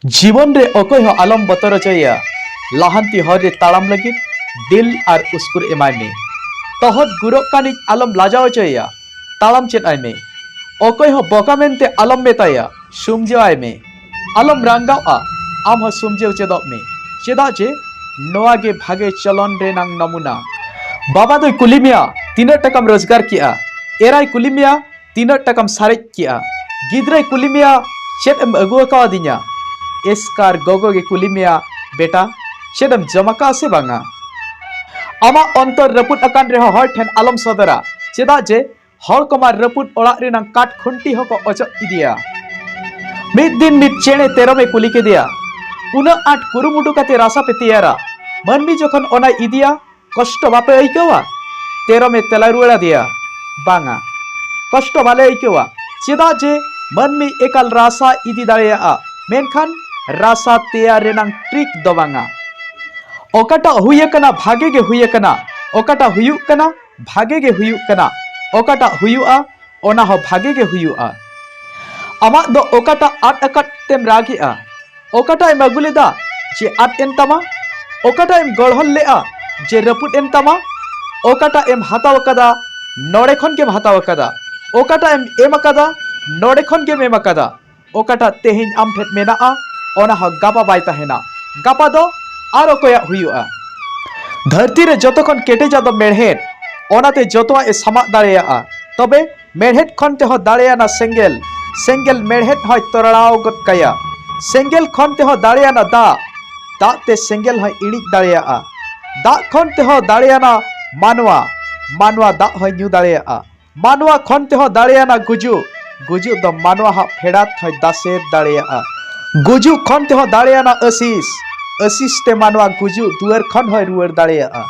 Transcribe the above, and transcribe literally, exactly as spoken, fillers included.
ᱡᱤᱵᱚᱱ ᱨᱮ ᱚᱠᱚᱭ ᱦᱚᱸ ᱟᱞᱚᱢ ᱵᱚᱛᱚᱨ ᱦᱚᱪᱚᱭᱮᱭᱟ᱾ ᱞᱟᱦᱟᱱᱛᱤ ᱦᱚᱨ ᱨᱮ ᱛᱟᱲᱟᱢ ᱞᱟᱹᱜᱤᱫ ᱫᱤᱞ ᱟᱨ ᱩᱥᱠᱩᱨ ᱮᱢᱟᱭ ᱢᱮ᱾ ᱛᱚᱦᱚᱫ ᱜᱩᱨᱚᱜ ᱠᱟᱱᱤᱡ ᱟᱞᱚᱢ ᱞᱟᱡᱟᱣ ᱦᱚᱪᱚᱭᱮᱭᱟ᱾ ᱛᱟᱲᱟᱢ ᱪᱮᱫ ᱟᱭ ᱢᱮ᱾ ᱚᱠᱚᱭ ᱦᱚᱸ ᱵᱚᱠᱟ ᱢᱮᱱᱛᱮ ᱟᱞᱚᱢ ᱢᱮᱛᱟᱭᱟ, ᱥᱩᱢᱡᱟᱹᱣ ᱟᱭ ᱢᱮ᱾ ᱟᱞᱚᱢ ᱨᱟᱸᱜᱟᱣᱜᱼᱟ, ᱟᱢ ᱦᱚᱸ ᱥᱩᱢᱡᱟᱹᱣ ᱪᱮᱫᱚᱜ ᱢᱮ᱾ ᱪᱮᱫᱟᱜ ᱡᱮ ᱱᱚᱣᱟ ᱜᱮ ᱵᱷᱟᱜᱮ ᱪᱚᱞᱚᱱ ᱨᱮᱱᱟᱝ ᱱᱚᱢᱩᱱᱟ᱾ ᱵᱟᱵᱟ ᱫᱚᱭ ᱠᱩᱞᱤ ᱢᱮᱭᱟ, "ᱛᱤᱱᱟᱹᱜ ᱴᱟᱠᱟᱢ ᱨᱳᱡᱽᱜᱟᱨ ᱠᱮᱜᱼᱟ?" ᱮᱨᱟᱭ ᱠᱩᱞᱤ ᱢᱮᱭᱟ, "ᱛᱤᱱᱟᱹᱜ ᱴᱟᱠᱟᱢ ᱥᱟᱨᱮᱡ ᱠᱮᱜᱼᱟ?" ᱜᱤᱫᱽᱨᱟᱹᱭ ᱠᱩᱞᱤ ᱢᱮᱭᱟ, "ᱪᱮᱫ ᱮᱢ ᱟᱹᱜᱩ ᱟᱠᱟᱣᱟᱫᱤᱧᱟ?" ᱮᱥᱠᱟᱨ ᱜᱚᱜᱚ ᱜᱮ ᱠᱩᱞᱤ ᱢᱮᱭᱟ, "ᱵᱮᱴᱟ, ᱪᱮᱫ ᱮᱢ ᱡᱚᱢ ᱟᱠᱟᱜᱼᱟ ᱥᱮ ᱵᱟᱝᱟ?" ᱟᱢᱟᱜ ᱚᱱᱛᱚᱨ ᱨᱟᱹᱯᱩᱫ ᱟᱠᱟᱱ ᱨᱮᱦᱚᱸ ᱦᱚᱲ ᱴᱷᱮᱱ ᱟᱞᱚᱢ ᱥᱚᱫᱚᱨᱟ, ᱪᱮᱫᱟᱜ ᱡᱮ ᱦᱚᱲ ᱠᱚᱢᱟ ᱨᱟᱹᱯᱩᱫ ᱚᱲᱟᱜ ᱨᱮᱱᱟᱝ ᱠᱟᱴ ᱠᱷᱩᱱᱴᱤ ᱦᱚᱸᱠᱚ ᱚᱪᱚᱜ ᱤᱫᱤᱭᱟ᱾ ᱢᱤᱫ ᱫᱤᱱ ᱢᱤᱫ ᱪᱮᱬᱮ ᱛᱮᱨᱚᱢᱮ ᱠᱩᱞᱤ ᱠᱮᱫᱮᱭᱟ, "ᱩᱱᱟᱹᱜ ᱟᱸᱴ ᱠᱩᱨᱩᱢᱩᱴᱩ ᱠᱟᱛᱮ ᱨᱟᱥᱟ ᱯᱮ ᱛᱮᱭᱟᱨᱟ, ᱢᱟᱹᱱᱢᱤ ᱡᱚᱠᱷᱚᱱ ᱚᱱᱟᱭ ᱤᱫᱤᱭᱟ, ᱠᱚᱥᱴᱚ ᱵᱟᱯᱮ ᱟᱹᱭᱠᱟᱹᱣᱟ?" ᱛᱮᱨᱚᱢᱮ ᱛᱮᱞᱟ ᱨᱩᱣᱟᱹᱲ ᱟᱫᱮᱭᱟ, "ᱵᱟᱝᱟ, ᱠᱚᱥᱴᱚ ᱵᱟᱞᱮ ᱟᱹᱭᱠᱟᱹᱣᱟ, ᱪᱮᱫᱟᱜ ᱡᱮ ᱢᱟᱹᱱᱢᱤ ᱮᱠᱟᱞ ᱨᱟᱥᱟ ᱤᱫᱤ ᱫᱟᱲᱮᱭᱟᱜᱼᱟ, ᱢᱮᱱᱠᱷᱟᱱ ᱨᱟᱥᱟ ᱛᱮᱭᱟᱨ ᱨᱮᱱᱟᱝ ᱴᱨᱤᱠ ᱫᱚ ᱵᱟᱝᱟ᱾ ᱚᱠᱟᱴᱟᱜ ᱦᱩᱭ ᱟᱠᱟᱱᱟ, ᱵᱷᱟᱜᱮ ᱜᱮ ᱦᱩᱭ ᱟᱠᱟᱱᱟ, ᱚᱠᱟᱴᱟᱜ ᱦᱩᱭᱩᱜ ᱠᱟᱱᱟ, ᱵᱷᱟᱜᱮ ᱜᱮ ᱦᱩᱭᱩᱜ ᱠᱟᱱᱟ, ᱚᱠᱟᱴᱟᱜ ᱦᱩᱭᱩᱜᱼᱟ, ᱚᱱᱟ ᱦᱚᱸ ᱵᱷᱟᱜᱮ ᱜᱮ ᱦᱩᱭᱩᱜᱼᱟ᱾ ᱟᱢᱟᱜ ᱫᱚ ᱚᱠᱟᱴᱟᱜ ᱟᱫ ᱟᱠᱟᱫ ᱛᱮᱢ ᱨᱟᱜᱮᱜᱼᱟ? ᱚᱠᱟᱴᱟᱜ ᱮᱢ ᱟᱹᱜᱩ ᱞᱮᱫᱟ ᱡᱮ ᱟᱫ ᱮᱱ ᱛᱟᱢᱟ? ᱚᱠᱟᱴᱟᱜ ᱮᱢ ᱜᱚᱲᱦᱚᱱ ᱞᱮᱜᱼᱟ ᱡᱮ ᱨᱟᱹᱯᱩᱫ ᱮᱱ ᱛᱟᱢᱟ?" ᱚᱠᱟᱴᱟᱜ ᱮᱢ ᱦᱟᱛᱟᱣ ᱟᱠᱟᱫᱟ, ᱱᱚᱰᱮ ᱠᱷᱚᱱ ᱜᱮᱢ ᱦᱟᱛᱟᱣ ᱟᱠᱟᱫᱟ᱾ ᱚᱠᱟᱴᱟᱜ ᱮᱢ ᱮᱢ ᱟᱠᱟᱫᱟ, ᱱᱚᱰᱮ ᱠᱷᱚᱱ ᱜᱮᱢ ᱮᱢ ᱟᱠᱟᱫᱟ᱾ ᱚᱠᱟᱴᱟᱜ ᱛᱮᱦᱮᱧ ᱟᱢ ᱴᱷᱮᱱ ᱢᱮᱱᱟᱜᱼᱟ, ᱚᱱᱟ ᱦᱚᱸ ᱜᱟᱯᱟ ᱵᱟᱭ ᱛᱟᱦᱮᱱᱟ᱾ ᱜᱟᱯᱟ ᱫᱚ ᱟᱨ ᱚᱠᱚᱭᱟᱜ ᱦᱩᱭᱩᱜᱼᱟ? ᱫᱷᱟᱹᱨᱛᱤ ᱨᱮ ᱡᱚᱛᱚ ᱠᱷᱚᱱ ᱠᱮᱴᱮᱡᱟᱜ ᱫᱚ ᱢᱮᱲᱦᱮᱫ, ᱚᱱᱟᱛᱮ ᱡᱚᱛᱚᱣᱟᱜ ᱮ ᱥᱟᱢᱟᱜ ᱫᱟᱲᱮᱭᱟᱜᱼᱟ᱾ ᱛᱚᱵᱮ ᱢᱮᱲᱦᱮᱫ ᱠᱷᱚᱱ ᱛᱮᱦᱚᱸ ᱫᱟᱲᱮᱭᱟᱱᱟ ᱥᱮᱸᱜᱮᱞ, ᱥᱮᱸᱜᱮᱞ ᱢᱮᱲᱦᱮᱫ ᱦᱚᱸᱭ ᱛᱚᱨᱲᱟᱣ ᱜᱚᱫ ᱠᱟᱭᱟ᱾ ᱥᱮᱸᱜᱮᱞ ᱠᱷᱚᱱ ᱛᱮᱦᱚᱸ ᱫᱟᱲᱮᱭᱟᱱᱟ ᱫᱟᱜ, ᱫᱟᱜ ᱛᱮ ᱥᱮᱸᱜᱮᱞ ᱦᱚᱸᱭ ᱤᱬᱤᱡ ᱫᱟᱲᱮᱭᱟᱜᱼᱟ᱾ ᱫᱟᱜ ᱠᱷᱚᱱ ᱛᱮᱦᱚᱸ ᱫᱟᱲᱮᱭᱟᱱᱟ ᱢᱟᱱᱣᱟ, ᱢᱟᱱᱣᱟ ᱫᱟᱜ ᱦᱚᱸᱭ ᱧᱩ ᱫᱟᱲᱮᱭᱟᱜᱼᱟ᱾ ᱢᱟᱱᱣᱟ ᱠᱷᱚᱱ ᱛᱮᱦᱚᱸ ᱫᱟᱲᱮᱭᱟᱱᱟ ᱜᱩᱡᱩᱜ, ᱜᱩᱡᱩᱜ ᱫᱚ ᱢᱟᱱᱣᱟ ᱦᱟᱜ ᱯᱷᱮᱰᱟᱛ ᱦᱚᱸᱭ ᱫᱟᱥᱮᱨ ᱫᱟᱲᱮᱭᱟᱜᱼᱟ᱾ ᱜᱩᱡᱩᱜ ᱠᱷᱚᱱ ᱛᱮᱦᱚᱸ ᱫᱟᱲᱮᱭᱟᱱᱟ ᱟᱹᱥᱤᱥ, ᱟᱹᱥᱤᱥ ᱛᱮ ᱢᱟᱱᱣᱟ ᱜᱩᱡᱩᱜ ᱫᱩᱣᱟᱹᱨ ᱠᱷᱚᱱ ᱦᱚᱸᱭ ᱨᱩᱣᱟᱹᱲ ᱫᱟᱲᱮᱭᱟᱜᱼᱟ᱾